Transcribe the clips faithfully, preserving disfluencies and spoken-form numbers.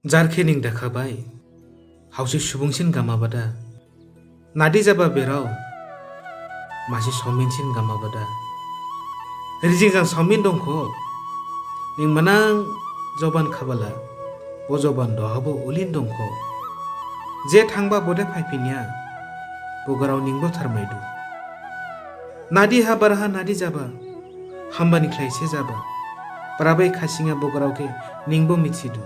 Jar khe ning dakha bai, hausi subung sin gama bada. Nadi jaba berao, masi somin sin gama bada. Rijing jang somin dongkho, ning manang joban khabala, bo joban dohabo ulin dongkho. Je thangba bode phaiphinya, bo grao ningbo tharmaidu. Nadi ha baraha nadi jaba, hambani khlaise jaba. Brabai khasingya bo grao khe ningbo mithidu.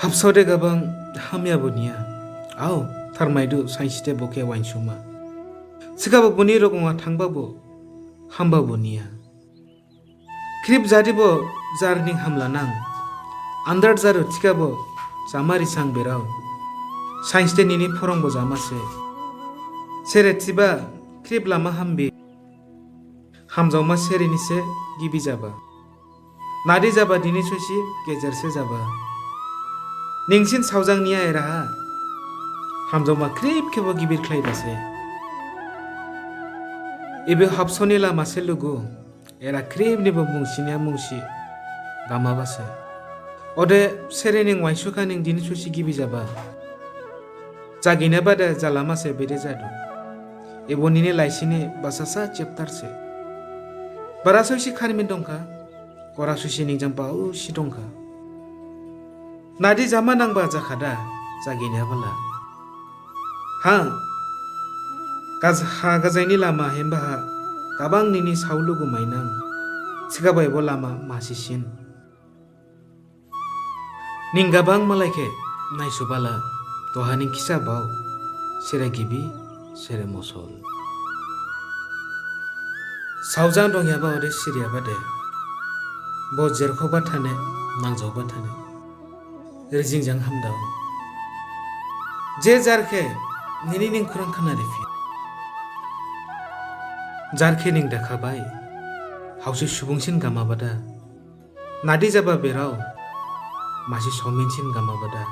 Habsao de gabang hamyabo niya. Ao, tharmaidu sainsite bo khe wainsuma. Thikhabo boni rogongha thangbabo hambabo niya. Khrip jadibo jar ning hamla nang. Andar jaru thikhabo jama risang berao. Sainsite nini phorongbo jama se. Sere thiba khrip lama hambi. Hamjaoma sere ni se gibi jaba. Nadi jaba dini sosi gejer se jaba. Ningsin saojang niya eraha. Hamjaoma khrip khebo gibir khlaiba se. Ebe habsao ni lama se lugu. Era khrip nibo mungsi niya mungsi gama ba se. Ode sere ning waisukha ning dini sosi gibi jaba. Jagina bade jalama se bede jadu. Ebo nini laisi ni basasa chapter se. Bara sosi kharmin dongkha. Kora susi ning jang bausi dongkha. Nadi jama nangba jakhada, jagini abala. Ha, gaj-, ha gajaini lama hemba ha, gabang nini saolugu mainang, thikhabo ebo lama masisin. Ning gabang malai khe naisubala, doha ning khisa bao, sere gibi, sere mosol. Saojang dongyaba ode siriyaba de. Bo jerkhoba thane, nangjaoba thane. Rijing jang hamdao. Je jar khe, nini ning khurang khna riphi. Jar khe ning dakha bai. Hausi subung sin gama bada. Nadi jaba berao, masi somin sin gama bada.